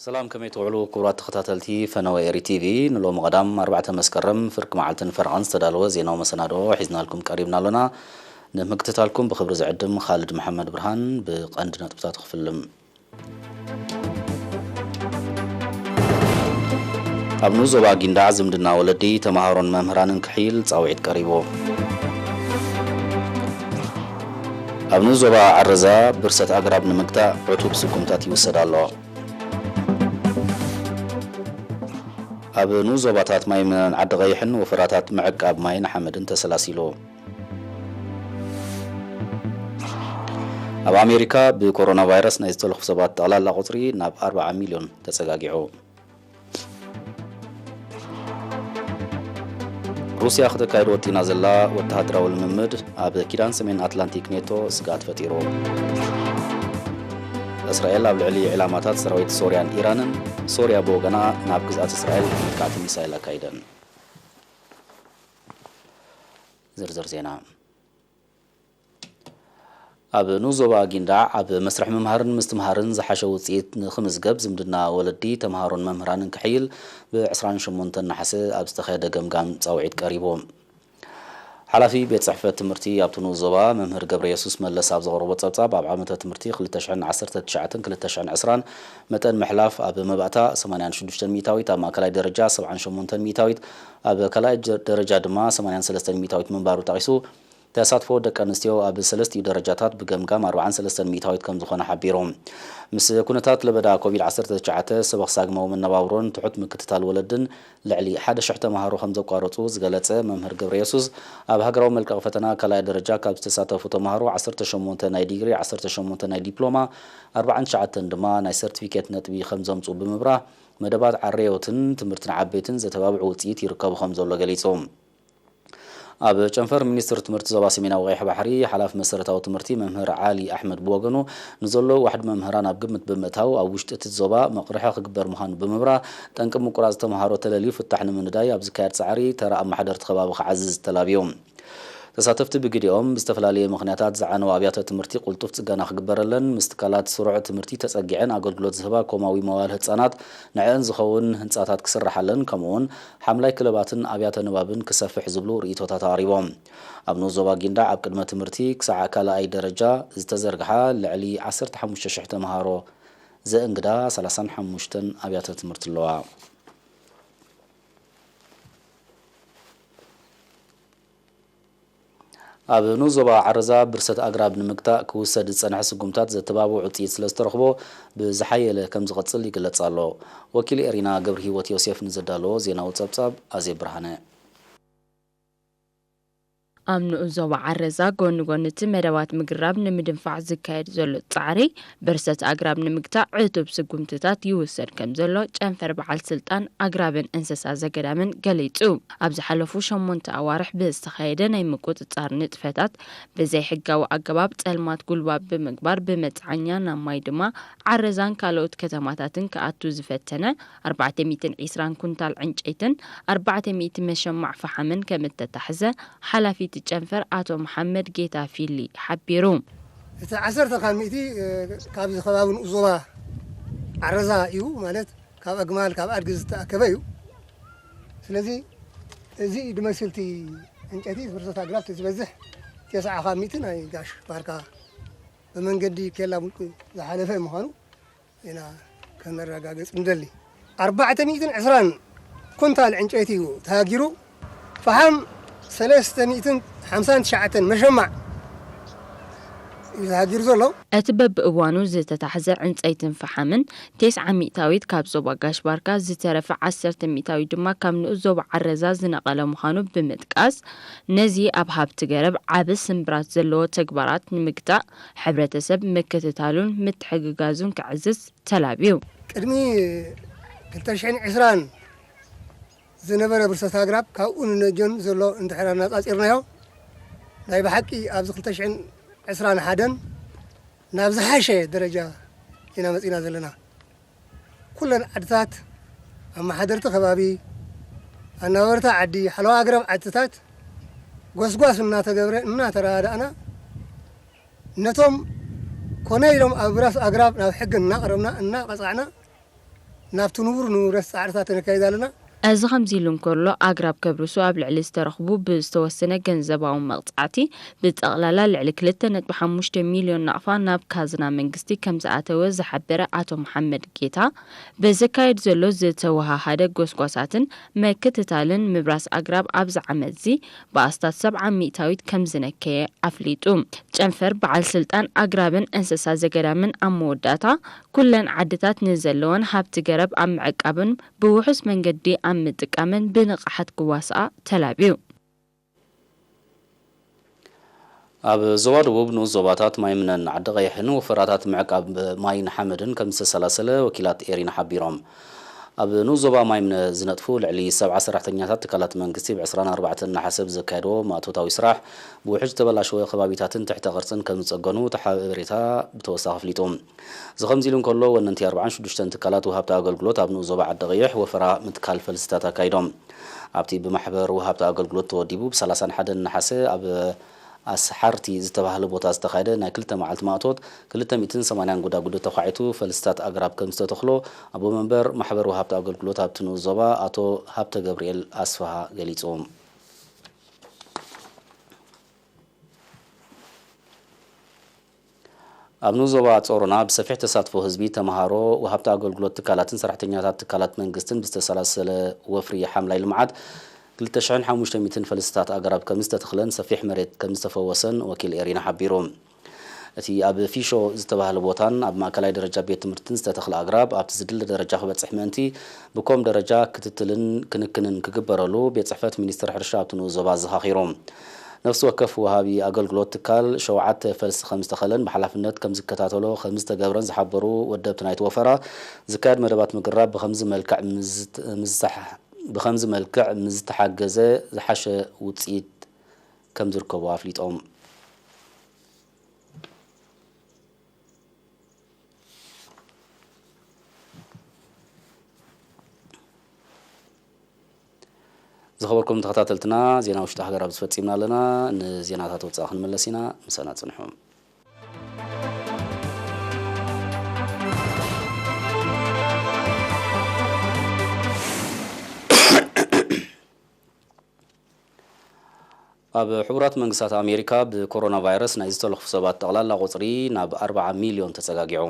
ሰላም፣ ከመይ ትውዕሉ ክቡራት ተኸታተልቲ ፈነወ ኤሪ ቲቪ? ንሎሚ ቀዳም ኣርባዕተ መስከረም ፍርቂ መዓልትን ፈረቓን ዝተዳለወ ዜናዊ መሰናድኦ ሒዝናልኩም ቀሪብና ኣሎና። ንምክትታልኩም ብኽብሪ ዝዕድም ኻልድ መሓመድ ብርሃን። ብቐንዲ ነጥብታት ክፍልም። ኣብ ንኡስ ዞባ ጊንዳዕ ዝምድና ወለዲ፣ ተምሃሮን መምህራንን ክሕይል ጻውዒት ቀሪቡ። ኣብ ንኡስ ዞባ ዓረዛ ብርሰት ኣግራብ ንምግታእ ዕቱብ ስጉምታት ይውሰድ ኣሎ። ኣብ ንኡስ ዞባታት ማይ ምነን ዓዲ ቀይሕን ወፈራታት ምዕቃብ ማይን ሓመድን ተሰላሲሉ። ኣብ ኣሜሪካ ብኮሮና ቫይረስ ናይ ዝተለኽፉ ሰባት ጠቕላላ ቁጽሪ ናብ ኣርብዓ ሚልዮን ተጸጋጊዑ። ሩስያ ክተካይዶ ወጢና ዘላ ወተሃደራዊ ልምምድ ኣብ ኪዳን ሰሜን ኣትላንቲክ ኔቶ ስግኣት ፈጢሩ። እስራኤል ኣብ ልዕሊ ዕላማታት ሰራዊት ሶርያን ኢራንን፣ ሶርያ ብወገና ናብ ግዝኣት እስራኤል መጥቃዕቲ ሚሳይል ኣካይደን። ዝርዝር ዜና። ኣብ ንኡስ ዞባ ጊንዳዕ ኣብ መስርሕ ምምሃርን ምስትምሃርን ዝሓሸ ውፅኢት ንኽምዝገብ ዝምድና ወለዲ፣ ተምሃሮን መምህራንን ክሕይል ብ ዕስራን ሸሞንተን ነሓሰ ኣብ ዝተኻየደ ገምጋም ፃውዒት ቀሪቡ። ሓላፊ ቤት ፅሕፈት ትምህርቲ ኣብቲ ንኡስ ዞባ መምህር ገብረ የሱስ መለስ ኣብ ዘቕረቦ ፀብፃብ፣ ኣብ ዓመተ ትምህርቲ ክልተ ሽሕን ዓሰርተ ትሽዓተን ክልተ ሽሕን ዕስራን መጠን ምሕላፍ ኣብ መባእታ ሰማንያን ሽዱሽተን ሚእታዊት፣ ኣብ ማእከላይ ደረጃ ሰብዓን ሸሞንተን ሚእታዊት፣ ኣብ ካልኣይ ጀ-፣ ደረጃ ድማ ሰማንያን ሰለስተን ሚእታዊት ምንባሩ ጠቒሱ፣ ተሳትፎ ደቂ ኣንስትዮ ኣብ ሰለስቲኡ ደረጃታት ብገምጋም ኣርብዓን ሰለስተን ሚእታዊት ከም ዝኾነ ሓቢሩ። ምስ ኩነታት ለበዳ ኮቪድ ዓሰርተ ትሽዓተ፣ ሰበኽ ሳግማዊ መነባብሮን ትሑት ምክትታል ወለድን ልዕሊ ሓደ ሽሕ ተምሃሮ ከም ዘቋረጹ ዝገለጸ መምህር ገብረ የሱስ፣ ኣብ ሃገራዊ መልቀቒ ፈተና ካልኣይ ደረጃ ካብ ዝተሳተፉ ተምሃሮ ዓሰርተ ሸሞንተ ናይ ዲግሪ፣ ዓሰርተ ሸሞንተ ናይ ዲፕሎማ፣ ኣርባዓን ትሽዓተን ድማ ናይ ሰርቲፊኬት ነጥቢ ከም ዘምጽኡ ብምብራህ፣ መደባት ዓረዮትን ትምህርቲ ንዓበይትን ዘተባብዑ ውጽኢት ይርከቡ ከም ዘሎ ገሊጹ። ኣብ ጨንፈር ሚኒስትሪ ትምህርቲ ዞባ ሰሜናዊ ቀይሕ ባሕሪ ሓላፊ መሰረታዊ ትምህርቲ መምህር ዓሊ ኣሕመድ ብወገኑ፣ ንዘለዉ ዋሕዲ መምህራን ኣብ ግምት ብምእታው፣ ኣብ ውሽጢ እቲ ዞባ መቕርሒ ክግበር ምዃኑ ብምብራህ፣ ጠንቂ ምቁራጽ ተምሃሮ ተለልዩ ፍታሕ ንምንዳይ ኣብ ዝካየድ ጻዕሪ ተራ ኣመሓደርቲ ከባቢ ክዓዝዝ ተላብዩ። ተሳተፍቲ ብግዲኦም፣ ብዝተፈላለየ ምኽንያታት ዝዓነዋ ኣብያተ ትምህርቲ ቅልጡፍ ጽገና ክግበረለን፣ ምስ ትካላት ስሩዕ ትምህርቲ ተጸጊዐን ኣገልግሎት ዝህባ ኮማዊ መዋል ህጻናት ንዕን ዝኸውን ህንጻታት ክስርሓለን፣ ከምኡውን ሓምላይ ክለባትን ኣብያተ ንባብን ክሰፍሕ ዝብሉ ርእይቶታት ኣቕሪቦም። ኣብ ንኡስ ዞባ ጊንዳዕ ኣብ ቅድመ ትምህርቲ ክሳዕ ካልኣይ ደረጃ ዝተዘርግሓ ልዕሊ ዓሰርተ ሓሙሽተ ሽሕ ተምሃሮ ዘእንግዳ ሰላሳን ሓሙሽተን ኣብያተ ትምህርቲ ኣለዋ። ኣብ ንኡስ ዞባ ዓረዛ ብርሰት ኣግራብ ንምግታእ ክውሰድ ዝጸንሐ ስጉምታት ዘተባብዕ ውጽኢት ስለ ዝተረኽቦ፣ ብዝሓየለ ከም ዝቐጽል ይግለጽ ኣሎ። ወኪል ኤሪና ገብረ ህይወት ዮሴፍ ንዘዳለዎ ዜናዊ ጸብጻብ ኣዜብ ብርሃነ። ኣብ ንኡስ ዞባ ዓረዛ ጎኒ ጎኒ እቲ መደባት ምግራብ ንምድንፋዕ ዝካየድ ዘሎ ጻዕሪ፣ ብርሰት ኣግራብ ንምግታእ ዕቱብ ስጉምትታት ይውሰድ ከም ዘሎ ጨንፈር በዓል ስልጣን ኣግራብን እንስሳ ዘገዳምን ገሊጹ። ኣብ ዝሓለፉ ሸሞንተ ኣዋርሕ ብዝተኻየደ ናይ ምቁጽጻር ንጥፈታት፣ ብዘይሕጋዊ ኣገባብ ጸልማት ጉልባብ ብምግባር፣ ብመጽዓኛ ናብ ማይ ድማ ዓረዛን ካልኦት ከተማታትን ክኣቱ ዝፈተነ ኣርባዕተ ሚእትን ዕስራን ኩንታል ዕንጨይትን ኣርባዕተ ሚእቲ መሸማዕ ፈሓምን ከም እተታሕዘ ሓላፊ እቲ ጨንፈር ኣቶ መሓመድ ጌታ ፊሊ ሓቢሩ። እቲ ዓሰርተ ካብ ሚእቲ፣ እ፣ ካብዚ ከባቢ ንኡስ ዞባ ዓረዛ እዩ፣ ማለት ካብ ኣግማል፣ ካብ ኣድጊ ዝተኣከበ እዩ። ስለዚ እዚ ድመስል እቲ ዕንጨይቲ፣ ብርሰት ኣግራብ እቲ ዝበዝሕ፣ ተስዓ ካብ ሚእቲ ናይ ጋሽ ባርካ ብመንገዲ ኬላ ውልቂ ዝሓለፈ ምዃኑ ኢና ከነረጋግጽ ንደሊ። ኣርባዕተ ሚእትን ዕስራን ኩንታል ዕንጨይቲ እዩ ተሃጊሩ፣ ፈሓም ሰለስተ ሚእትን ሓምሳን ትሽዓተን መሸማዕ እዩ ተሃጊሩ ዘሎ። እቲ በብእዋኑ ዝተታሕዘ ዕንጸይትን ፈሓምን፣ ተስዓ ሚእታዊት ካብ ዞባ ጋሽ ባርካ፣ ዝተረፈ ዓሰርተ ሚእታዊት ድማ ካብ ንኡስ ዞባ ዓረዛ ዝነቐለ ምዃኑ ብምጥቃስ፣ ነዚ ኣብ ሃብቲ ገረብ ዓቢ ስምብራት ዘለዎ ተግባራት ንምግታእ፣ ሕብረተሰብ ምክትታሉን ምትሕግጋዙን ከዕዝዝ ተላብዩ። ቅድሚ ክልተ ሽሕን ዕስራን ዝነበረ ብርሰት ኣግራብ፣ ካብኡ ንነጀን ዘሎ እንድሕር ኣነጻጺርናዮ፣ ናይ ብሓቂ ኣብዚ ክልተ ሽሕን ዕስራን ሓደን ናብ ዝሓሸ ደረጃ ኢና መጺና ዘለና። ኩለን ዓድታት፣ ኣመሓደርቲ ከባቢ፣ ኣናበርቲ ዓዲ፣ ሓለዋ ኣግራብ ዓድታት፣ ጎስጓስ እናተገብረ፣ እናተረዳዳእና፣ ነቶም ኮነ ኢሎም ኣብ ብራስ ኣግራብ ናብ ሕጊ እናቕረብና፣ እናቐጻዕና፣ ናብቲ ንቡር ንብረት ጻዕርታት ነካይድ ኣለና። እዚ ከምዚ ኢሉ እንከሎ፣ ኣግራብ ከብርሱ ኣብ ልዕሊ ዝተረኽቡ ብዝተወሰነ ገንዘባዊ መቕጻዕቲ ብጠቕላላ ልዕሊ ክልተ ነጥቢ ሓሙሽተ ሚልዮን ናቕፋ ናብ ካዝና መንግስቲ ከም ዝኣተወ ዝሓበረ ኣቶ መሓመድ ጌታ፣ በዘካየድ ዘሎ ዝተወሃሃደ ጎስጓሳትን ምክትታልን ምብራስ ኣግራብ ኣብዚ ዓመትዚ ብኣስታት ሰብዓ ሚእታዊት ከም ዝነከየ ኣፍሊጡ። ጨንፈር በዓል ስልጣን ኣግራብን እንስሳ ዘገዳምን ኣብ መወዳእታ፣ ኩለን ዓድታት ንዘለወን ሃብቲ ገረብ ኣብ ምዕቃብን ብውሑስ መንገዲ ኣብ ምጥቃምን ብንቕሓት ክዋስኣ ተላብዩ። ኣብ ዞባ ደቡብ ንኡስ ዞባታት ማይምነን ዓዲ ቀይሕን ወፈራታት ምዕቃብ ማይን ሓመድን ከም ዝተሰላሰለ ወኪላት ኤሪና ሓቢሮም። ኣብ ንኡስ ዞባ ማይምነ ዝነጥፉ ልዕሊ ሰብዓ ሰራሕተኛታት ትካላት መንግስቲ ብ ዕስራን ኣርባዕተን ነሓሰ ብዘካየድዎ ማእቶታዊ ስራሕ ብውሕጅ ዝተበላሸወ ከባቢታትን ትሕተ ቅርጽን ከም ዝጸገኑ እቲ ሓበሬታ ብተወሳኺ ኣፍሊጡ። እዚ ከምዚ ኢሉ እንከሎ፣ ወነንቲ ኣርባዓን ሽዱሽተን ትካላት ወሃብቲ ኣገልግሎት ኣብ ንኡስ ዞባ ዓዲ ቀይሕ ወፈራ ምትካል ፈልስታት ኣካይዶም። ኣብቲ ብማሕበር ወሃብቲ ኣገልግሎት ተወዲቡ ብ ሰላሳን ሓደን ነሓሰ ኣብ ኣስሓርቲ ዝተባህለ ቦታ ዝተኻየደ ናይ ክልተ መዓልቲ ማእቶት ክልተ ሚእትን ሰማንያን ጎዳጉዲ ተዃዒቱ ፈልስታት ኣግራብ ከም ዝተተኽሎ ኣቦ መንበር ማሕበር ወሃብቲ ኣገልግሎት ኣብቲ ንኡስ ዞባ ኣቶ ሃብተ ገብርኤል ኣስፍሃ ገሊጹ። ኣብ ንኡስ ዞባ ጾሮና ብሰፊሕ ተሳትፎ ህዝቢ፣ ተመሃሮ፣ ወሃብቲ ኣገልግሎት ትካላትን ሰራሕተኛታት ትካላት መንግስትን ብዝተሰላሰለ ወፍሪ ሓምላይ ልምዓት ክልተ ሽሕን ሓሙሽተ ሚእትን ፈልስታት ኣግራብ ከም ዝተተኽለን ሰፊሕ መሬት ከም ዝተፈወሰን ወኪል ኤሪና ሓቢሩ። እቲ ኣብ ፊሾ ዝተባህለ ቦታን ኣብ ማእከላይ ደረጃ ቤት ትምህርትን ዝተተኽለ ኣግራብ ኣብቲ ዝድለ ደረጃ ክበጽሕ ምእንቲ ብኮም ደረጃ ክትትልን ክንክንን ክግበረሉ ቤት ጽሕፈት ሚኒስትር ሕርሻ ኣብቲ ንኡስ ዞባ ኣዘኻኺሩ። ነፍሲ ወከፍ ወሃቢ ኣገልግሎት ትካል ሸውዓተ ፈልሲ ከም ዝተኸለን ብሓላፍነት ከም ዝከታተሎ ከም ዝተገብረን ዝሓበሩ ወደብቲ ናይቲ ወፈራ፣ ዝካየድ መደባት ምግራብ ብኸምዚ መልክዕ ምስ ዝት-፣ ምስ ዝተሓ-፣ ብኸምዚ መልክዕ ምስ ዝተሓገዘ ዝሓሸ ውጽኢት ከም ዝርከቦ ኣፍሊጦም። ዝኸበርኩም ተኸታተልትና፣ ዜና ውሽጢ ሃገር ኣብዚ ፈጺምና ኣለና። ንዜናታት ወጻኢ ክንምለስ ኢና፣ ምሳና ጽንሑ። ኣብ ሕቡራት መንግስታት ኣሜሪካ ብኮሮና ቫይረስ ናይ ዝተለኽፉ ሰባት ጠቕላላ ቁጽሪ ናብ ኣርባዓ ሚልዮን ተጸጋጊዑ።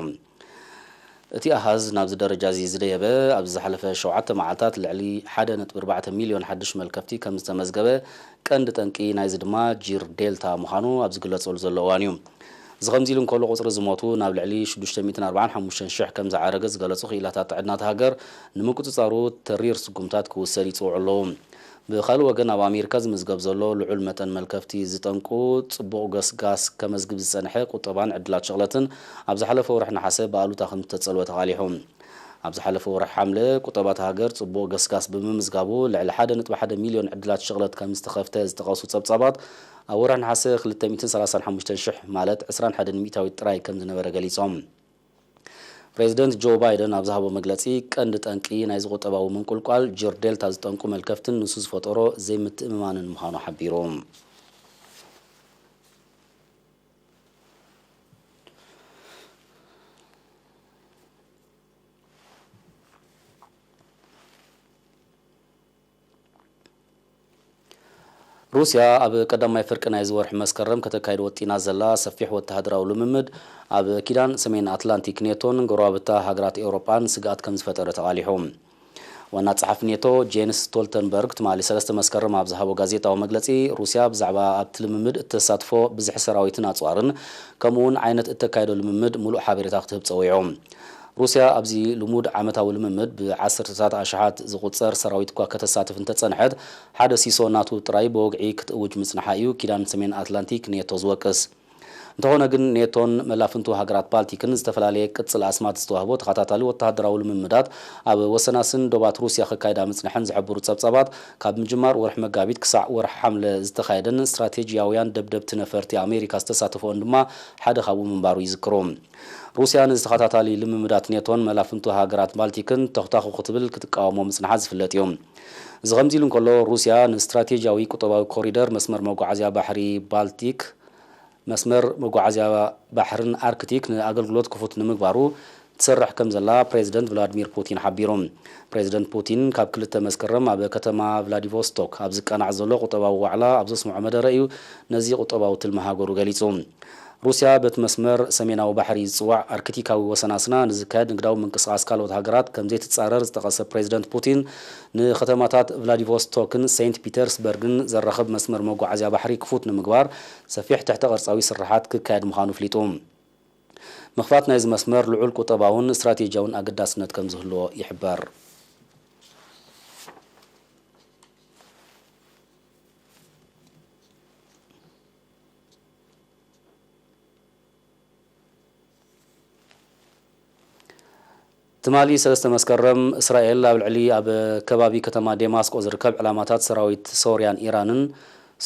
እቲ ኣሃዝ ናብዚ ደረጃ እዚ ዝደየበ፣ ኣብዚ ዝሓለፈ ሸውዓተ መዓልታት ልዕሊ ሓደ ነጥቢ ኣርባዕተ ሚልዮን ሓድሽ መልከፍቲ ከም ዝተመዝገበ፣ ቀንዲ ጠንቂ ናይዚ ድማ ጂር ዴልታ ምዃኑ ኣብ ዝግለጸሉ ዘሎ እዋን እዩ። እዚ ከምዚ ኢሉ እንከሎ፣ ቁጽሪ ዝሞቱ ናብ ልዕሊ ሽዱሽተ ሚእትን ኣርባዓን ሓሙሽተን ሽሕ ከም ዝዓረገ ዝገለጹ ክኢላታት ጥዕና እታ ሃገር፣ ንምቁጽጻሩ ተሪር ስጉምታት ክውሰድ ይጽውዑ ኣለዉ። ብኻልእ ወገን፣ ኣብ ኣሜሪካ ዝምዝገብ ዘሎ ልዑል መጠን መልከፍቲ ዝጠንቁ፣ ጽቡቕ ገስጋስ ከመዝግብ ዝጸንሐ ቁጠባን ዕድላት ሸቕለትን፣ ኣብ ዝሓለፈ ወርሒ ነሓሰ ብኣሉታ ከም ዝተጸልወ ተቓሊሑ። ኣብ ዝሓለፈ ወርሒ ሓምለ፣ ቁጠባ እታ ሃገር ጽቡቕ ገስጋስ ብምምዝጋቡ፣ ልዕሊ ሓደ ነጥቢ ሓደ ሚልዮን ዕድላት ሸቕለት ከም ዝተኸፍተ ዝጠቐሱ ጸብጻባት፣ ኣብ ወርሒ ነሓሰ ክልተ ሚእትን ሰላሳን ሓሙሽተን ሽሕ፣ ማለት ዕስራን ሓደን ሚእታዊት ጥራይ ከም ዝነበረ ገሊጾም። ፕሬዚደንት ጆ ባይደን ኣብ ዝሃቦ መግለጺ፣ ቀንዲ ጠንቂ ናይዚ ቁጠባዊ ምንቁልቋል ጅር ዴልታ ዝጠንቁ መልከፍትን ንሱ ዝፈጠሮ ዘይምትእምማንን ምዃኑ ሓቢሩ። ሩስያ ኣብ ቀዳማይ ፍርቂ ናይዚ ወርሒ መስከረም ከተካይድ ወጢና ዘላ ሰፊሕ ወተሃደራዊ ልምምድ፣ ኣብ ኪዳን ሰሜን ኣትላንቲክ ኔቶን ጎረባብታ ሃገራት ኤውሮጳን ስግኣት ከም ዝፈጠረ ተቓሊሑ። ዋና ጸሓፊ ኔቶ ጄንስ ስቶልተንበርግ ትማሊ ሰለስተ መስከረም ኣብ ዝሃቦ ጋዜጣዊ መግለጺ፣ ሩስያ ብዛዕባ ኣብቲ ልምምድ እተሳትፎ ብዝሒ ሰራዊትን ኣጽዋርን፣ ከምኡ'ውን ዓይነት እተካይዶ ልምምድ ምሉእ ሓበሬታ ክትህብ ጸዊዑ። ሩስያ ኣብዚ ልሙድ ዓመታዊ ልምምድ ብዓሰርተታት ኣሽሓት ዝቑጸር ሰራዊት እኳ ከተሳትፍ እንተጸንሐት፣ ሓደ ሲሶ ናቱ ጥራይ ብወግዒ ክትእውጅ ምጽንሓ እዩ ኪዳን ሰሜን ኣትላንቲክ ኔቶ ዝወቅስ። እንተኾነ ግን፣ ኔቶን መላፍንቱ ሃገራት ባልቲክን ዝተፈላለየ ቅጽል ኣስማት ዝተዋህቦ ተኸታታሊ ወተሃደራዊ ልምምዳት ኣብ ወሰናስን ዶባት ሩስያ ክካየዳ ምጽንሐን ዝሕብሩ ጸብጻባት፣ ካብ ምጅማር ወርሒ መጋቢት ክሳዕ ወርሒ ሓምለ ዝተኻየደን ስትራቴጂያውያን ደብደብቲ ነፈርቲ ኣሜሪካ ዝተሳተፈኦን ድማ ሓደ ካብኡ ምንባሩ ይዝክሩ። ሩስያ ንዝተኸታታሊ ልምምዳት ኔቶን መላፍንቱ ሃገራት ባልቲክን ተኹታኹ ክትብል ክትቃወሞ ምጽንሓ ዝፍለጥ እዩ። እዚ ከምዚ ኢሉ እንከሎ፣ ሩስያ ንስትራቴጂያዊ ቁጠባዊ ኮሪደር መስመር መጓዓዝያ ባሕሪ ባልቲክ፣ መስመር መጓዓዝያ ባሕርን ኣርክቲክ ንኣገልግሎት ክፉት ንምግባሩ ትሰርሕ ከም ዘላ ፕሬዚደንት ቭላድሚር ፑቲን ሓቢሩ። ፕሬዚደንት ፑቲን ካብ ክልተ መስከረም ኣብ ከተማ ቭላዲቮስቶክ ኣብ ዝቃናዕ ዘሎ ቁጠባዊ ዋዕላ ኣብ ዘስምዖ መደረ እዩ ነዚ ቁጠባዊ ትልሚ ሃገሩ ገሊጹ። ሩስያ በቲ መስመር ሰሜናዊ ባሕሪ ዝጽዋዕ ኣርክቲካዊ ወሰናስና ንዝካየድ ንግዳዊ ምንቅስቓስ ካልኦት ሃገራት ከም ዘይትጻረር ዝጠቐሰ ፕሬዚደንት ፑቲን፣ ንከተማታት ቭላዲቮስቶክን ሴንት ፒተርስበርግን ዘራኽብ መስመር መጓዓዝያ ባሕሪ ክፉት ንምግባር ሰፊሕ ትሕተ ቅርጻዊ ስርሓት ክካየድ ምዃኑ ኣፍሊጡ። ምኽፋት ናይዚ መስመር ልዑል ቁጠባውን ስትራቴጂያውን ኣገዳስነት ከም ዝህልዎ ይሕበር። ትማሊ ሰለስተ መስከረም፣ እስራኤል ኣብ ልዕሊ ኣብ ከባቢ ከተማ ዴማስቆ ዝርከብ ዕላማታት ሰራዊት ሶርያን ኢራንን፣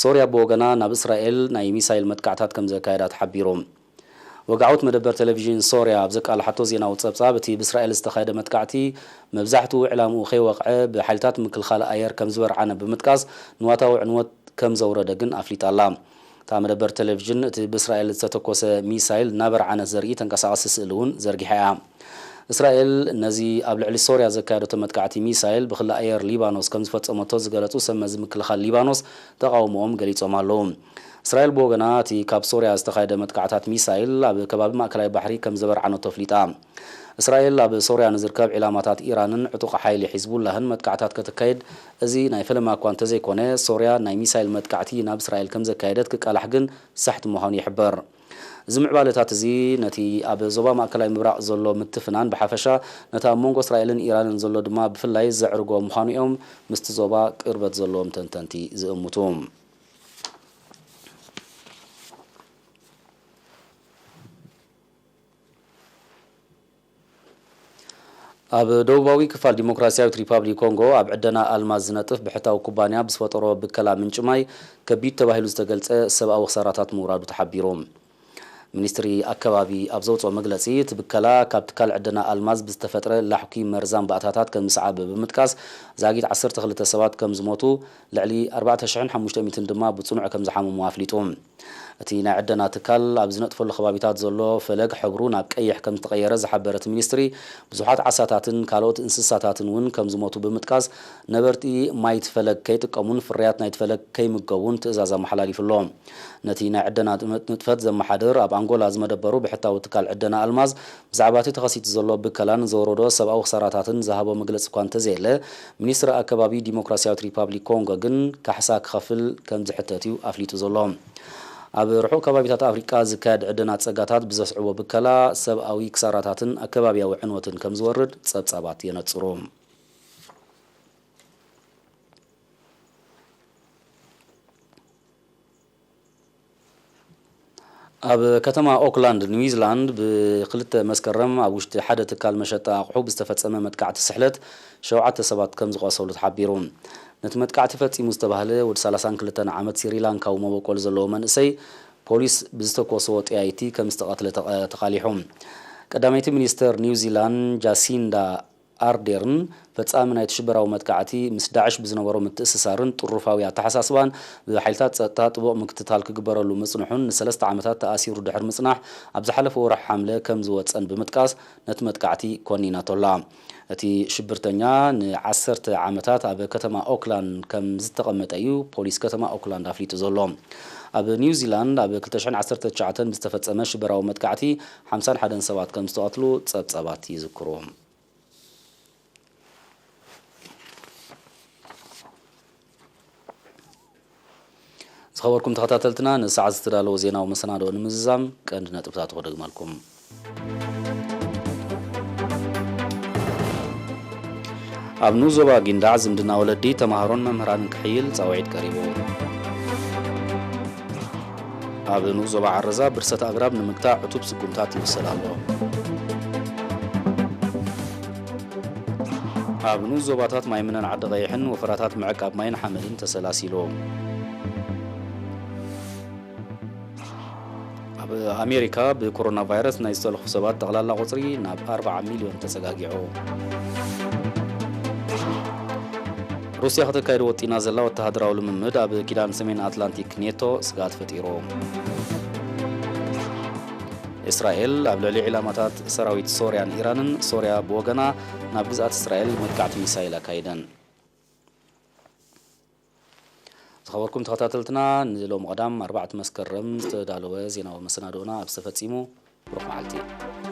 ሶርያ ብወገና ናብ እስራኤል ናይ ሚሳይል መጥቃዕታት ከም ዘካየዳ ተሓቢሩ። ወግዓዊት መደበር ቴሌቪዥን ሶርያ ኣብ ዘቃልሓቶ ዜናዊ ጸብጻብ፣ እቲ ብእስራኤል ዝተኻየደ መጥቃዕቲ መብዛሕትኡ ዕላምኡ ከይወቕዐ ብሓይልታት ምክልኻል ኣየር ከም ዝበርዓነ ብምጥቃስ፣ ንዋታዊ ዕንወት ከም ዘውረደ ግን ኣፍሊጣ ኣላ። እታ መደበር ቴሌቪዥን፣ እቲ ብእስራኤል ዝተተኮሰ ሚሳይል እናበርዓነት ዘርኢ ተንቀሳቓሲ ስእሊ እውን ዘርጊሓ እያ። እስራኤል ነዚ ኣብ ልዕሊ ሶርያ ዘካየደቶ መጥቃዕቲ ሚሳይል ብክሊ ኣየር ሊባኖስ ከም ዝፈጸመቶ ዝገለጹ ሰብ መዚ ምክልኻል ሊባኖስ ተቓውሞኦም ገሊጾም ኣለዉ። እስራኤል ብወገና፣ እቲ ካብ ሶርያ ዝተኻየደ መጥቃዕታት ሚሳይል ኣብ ከባቢ ማእከላይ ባሕሪ ከም ዘበርዓነቶ ኣፍሊጣ። እስራኤል ኣብ ሶርያ ንዝርከብ ዒላማታት ኢራንን ዕጡቕ ሓይሊ ሒዝቡላህን መጥቃዕታት ከተካይድ፣ እዚ ናይ ፈለማ እኳ እንተዘይኮነ፣ ሶርያ ናይ ሚሳይል መጥቃዕቲ ናብ እስራኤል ከም ዘካየደት ክቃላሕ ግን ሳሕቲ ምዃኑ ይሕበር። እዚ ምዕባለታት እዚ ነቲ ኣብ ዞባ ማእከላይ ምብራቕ ዘሎ ምትፍናን ብሓፈሻ፣ ነቲ ኣብ መንጎ እስራኤልን ኢራንን ዘሎ ድማ ብፍላይ ዘዕርጎ ምዃኑ እዮም ምስቲ ዞባ ቅርበት ዘለዎም ተንተንቲ ዝእምቱ። ኣብ ደቡባዊ ክፋል ዲሞክራሲያዊት ሪፓብሊክ ኮንጎ ኣብ ዕደና ኣልማዝ ዝነጥፍ ብሕታዊ ኩባንያ ብዝፈጠሮ ብከላ ምንጪ ማይ ከቢድ ተባሂሉ ዝተገልጸ ሰብኣዊ ክሳራታት ምውራዱ ተሓቢሩ። ሚኒስትሪ ኣከባቢ ኣብ ዘውፅኦ መግለፂ፣ እቲ ብከላ ካብ ትካል ዕደና ኣልማዝ ብዝተፈጥረ ላሕኲ መርዛም ባእታታት ከም ዝሰዓበ ብምጥቃስ፣ ዛጊት ዓሰርተ ክልተ ሰባት ከም ዝሞቱ፣ ልዕሊ ኣርባዕተ ሽሕን ሓሙሽተ ሚእትን ድማ ብፅኑዕ ከም ዝሓመሙ ኣፍሊጡ። እቲ ናይ ዕደና ትካል ኣብ ዝነጥፈሉ ከባቢታት ዘሎ ፈለግ ሕብሩ ናብ ቀይሕ ከም ዝተቐየረ ዝሓበረ እቲ ሚኒስትሪ፣ ብዙሓት ዓሳታትን ካልኦት እንስሳታትን እውን ከም ዝሞቱ ብምጥቃስ፣ ነበርቲ ማይ እቲ ፈለግ ከይጥቀሙን ፍርያት ናይቲ ፈለግ ከይምገቡን ትእዛዝ ኣመሓላሊፉ ኣሎ። ነቲ ናይ ዕደና ንጥፈት ዘመሓድር ኣብ ኣንጎላ ዝመደበሩ ብሕታዊ ትካል ዕደና ኣልማዝ፣ ብዛዕባ እቲ ተኸሲቱ ዘሎ ብከላን ዘውረዶ ሰብኣዊ ክሳራታትን ዝሃቦ መግለጺ እኳ እንተዘየለ፣ ሚኒስትሪ ኣከባቢ ዲሞክራሲያዊት ሪፓብሊክ ኮንጎ ግን ካሕሳ ክኸፍል ከም ዝሕተት እዩ ኣፍሊጡ ዘሎ። ኣብ ርሑቕ ከባቢታት ኣፍሪቃ ዝካየድ ዕደና ጸጋታት ብዘስዕቦ ብከላ፣ ሰብኣዊ ክሳራታትን ኣከባብያዊ ዕንወትን ከም ዝወርድ ጸብጻባት የነጽሩ። ኣብ ከተማ ኦክላንድ ኒውዚላንድ፣ ብክልተ መስከረም ኣብ ውሽጢ ሓደ ትካል መሸጣ ኣቑሑ ብዝተፈጸመ መጥቃዕቲ ስሕለት ሸውዓተ ሰባት ከም ዝቖሰሉ ተሓቢሩ። ነቲ መጥቃዕቲ ፈጺሙ ዝተባህለ ወዲ ሰላሳን ክልተን ዓመት ስሪላንካዊ መበቆል ዘለዎ መንእሰይ፣ ፖሊስ ብዝተኮስዎ ጥያይቲ ከም ዝተቐትለ ተቐ-፣ ተቓሊሑ። ቀዳመይቲ ሚኒስተር ኒውዚላንድ ጃሲንዳ ኣርዴርን ፈጻሚ ናይቲ ሽበራዊ መጥቃዕቲ ምስ ዳዕሽ ብዝነበሮ ምትእስሳርን ጥሩፋዊ ኣተሓሳስባን ብሓይልታት ጸጥታ ጥቡቕ ምክትታል ክግበረሉ ምጽንሑን ንሰለስተ ዓመታት ተኣሲሩ ድሕሪ ምጽናሕ ኣብ ዝሓለፈ ወርሒ ሓምለ ከም ዝወጸን ብምጥቃስ ነቲ መጥቃዕቲ ኮኒናቶ ኣላ። እቲ ሽብርተኛ ንዓሰርተ ዓመታት ኣብ ከተማ ኦክላንድ ከም ዝተቐመጠ እዩ ፖሊስ ከተማ ኦክላንድ ኣፍሊጡ ዘሎ። ኣብ ኒውዚላንድ ኣብ ክልተ ሽሕን ዓሰርተ ትሽዓተን ብዝተፈጸመ ሽበራዊ መጥቃዕቲ ሓምሳን ሓደን ሰባት ከም ዝተቐትሉ ጸብጻባት ይዝክሩ። ዝኸበርኩም ተኸታተልትና፣ ንሰዓት ዝተዳለወ ዜናዊ መሰናድኦ ንምዝዛም ቀንዲ ነጥብታቱ ክደግመልኩም። ኣብ ንኡስ ዞባ ጊንዳዕ ዝምድና ወለዲ፣ ተማሃሮን መምህራንን ክሕይል ጻውዒት ቀሪቡ። ኣብ ንኡስ ዞባ ዓረዛ ብርሰት ኣግራብ ንምግታእ ዕቱብ ስጉምታት ይውሰድ ኣሎ። ኣብ ንኡስ ዞባታት ማይ ምነን ዓዲ ቀይሕን ወፈራታት ምዕቃብ ማይን ሓመድን ተሰላሲሉ። ኣብ ኣሜሪካ ብኮሮና ቫይረስ ናይ ዝተለኹ ሰባት ጠቕላላ ቁጽሪ ናብ ኣርባዓ ሚልዮን ተጸጋጊዑ። ሩስያ ከተካይዶ ወጢና ዘላ ወተሃደራዊ ልምምድ ኣብ ኪዳን ሰሜን ኣትላንቲክ ኔቶ ስግኣት ፈጢሩ። እስራኤል ኣብ ልዕሊ ዒላማታት ሰራዊት ሶርያን ኢራንን፣ ሶርያ ብወገና ናብ ግዝኣት እስራኤል መጥቃዕቲ ሚሳይል ኣካይደን። ዝኸበርኩም ተኸታተልትና፣ ንሎሚ ቀዳም ኣርባዕተ መስከረም ዝተዳለወ ዜናዊ መሰናድኦና ኣብዚ ተፈጺሙ። ብሩኽ መዓልቲ።